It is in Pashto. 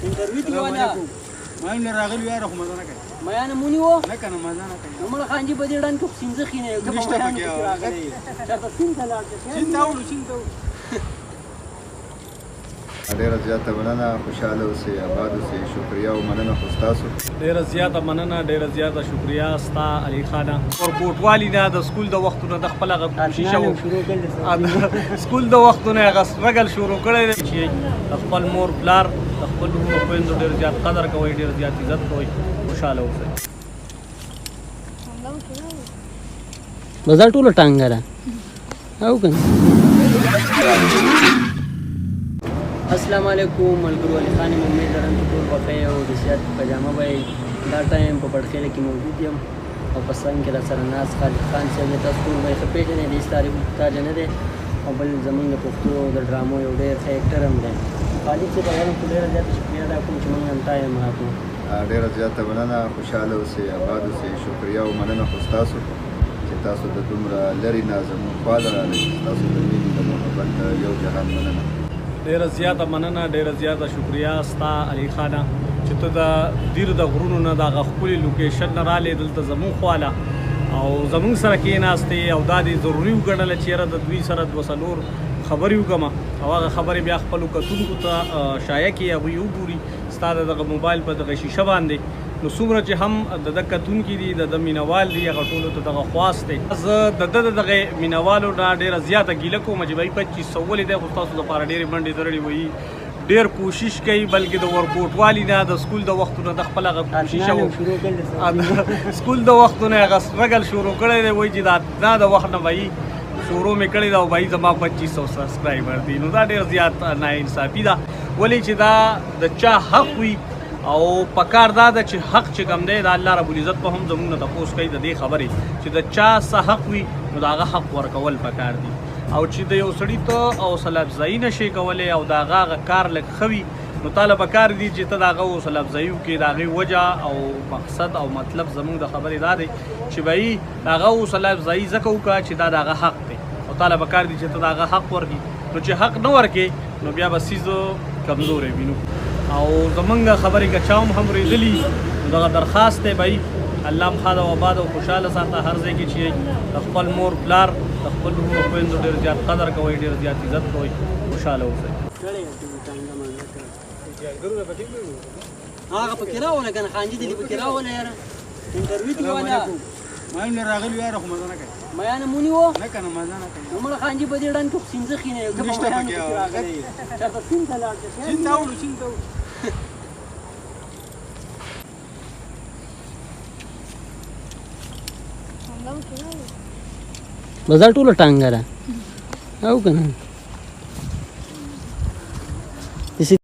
انټرویو دی والا. ما هم راغلی یاره، خو مزه نه کوي. میانه مونی وو. نه کنه، مزه نه کوي. نو مړه خانجي، په دې ډن کې خو سینځه خینه یو ته په نشته میانو پکې. کې راغلی چېرته سیند ته لاړ شه. سیند ته وړو، سیند ته وړو. ډیره زیاته مننه، خوشاله اوسئ، آباد اوسئ، شکریه او مننه خو ستاسو. ډیره زیاته مننه، ډیره زیاته شکریا ستا علي خانه. ورکوټوالي نه، د سکول د وختونو د خپل هغه کوشش او شروع کړل. سکول د وختونو هغه سټرګل شروع کړی دی چې د خپل مور پلار، د خپل وروڼو خویندو ډیر زیات قدر کوئ، ډیر زیات عزت کوئ، خوشاله اوسئ. بس دا ټوله ټانګه ده او کنه. السلام علیکم ملګرو، علي خان یم. امید لرم چې ټول به ښه یې او د صحت په جامه به یې. دا ټایم په بټخېله کې موجود یم او په څنګ کې راسره ناست خالد خان صاحب دی. تاسو ټول به یې ښه پېژنئ، د هېڅ تعریف محتاج نه دی او بل زمونږ د پښتو د ډرامو یو ډېر ښه اکټر هم دی. خالد صاحب، اول خو ډېره زیاته شکریه ادا کوم چې موږ هم ټایم راکړو. ډیره زیاته مننه، خوشاله اوسئ، آباد اوسئ، شکریه او مننه خو ستاسو چې تاسو د دومره لرې نه زموږ خواله راغلئ. ستاسو د مینې، د محبت یو جهان مننه. ډیره زیاته مننه، ډیره زیاته شکریا ستا علي خانه چې ته د دیر د غرونو نه، دغه ښکلي لوکیشن نه رالې دلته زمونږ خواله او زمونږ سره کېناستې او دا دې ضروري وګڼله چې یاره د دوی سره دوه څلور خبرې وکړم او هغه خبرې بیا خپلو کتونکو ته شایع کړي، هغوی وګوري ستا د دغه موبایل په دغه شیشه باندې. نو څومره چې هم د ده کتونکي دي، د ده مینوال دي، هغه ټولو ته دغه خواست دی. زه د ده د دغه مینوالو نه ډېره زیاته ګیله کوم چې بھائی 2500 ولې دی؟ خو ستاسو دپاره ډېرې منډې درړې وهي، ډېر کوشش کوي، بلکې د ورکوټوالي نه، د سکول د وختونو د خپل هغه کوشش او شروع کړل. سکول د وختونو هغه سټرګل شروع کړی دی. وایي چې دا دا د وخت نه بھائی شروع مې کړی دا، بھائی زما 2500 سبسکرایبر دي. نو دا ډېر زیات ناانصافي ده، ولې چې دا د چا حق وي او پکار دا ده چې حق چې کوم دی، دا الله رب العزت په هم زموږ نه تپوس کوي د دې خبرې چې د چا څه حق وي، نو د هغه حق ورکول پکار دي. او چې د یو سړي ته حوصله افزایي نشي کولی او د هغه هغه کار لږ ښه وي، نو تاله پکار دي چې ته د هغه حوصله افزایي وکړې. د هغې وجه او مقصد او مطلب زموږ د خبرې دا دی چې بھائی د هغه حوصله افزایي ځکه وکړه چې دا د هغه حق دی او تاله پکار دي چې ته د هغه حق ورکړي. نو چې حق نه ورکې، نو بیا به څیز کمزوری وي. نو او زمونږ خبرې که چا هم اورېدلي، نو دغه درخواست دی، بھائی الله هم ښاد او آباد او خوشحاله ساته. هر ځای کې چې یئ، د خپل مور پلار، د خپل وروڼو خویندو ډېر زیات قدر کوئ، ډېر زیات عزت کوئ، خوشحاله اوسئ. هغه پکې راوله کنه، خانجي دې پکې راوله یاره. انټرویو دی والا. ما هم راغلی یاره، خو مزه نه کوي. میانه مونی وو. نه کنه، مزه نه کوي. نو مړه خانجي، په دې ډن کې خو سینځه خینه یو ته په نشته میانو پکې. کې راغلی چېرته سیند ته لاړ شه. سیند ته وړو، سیند ته وړو. بس دا ټوله ټانګه ده او کنه.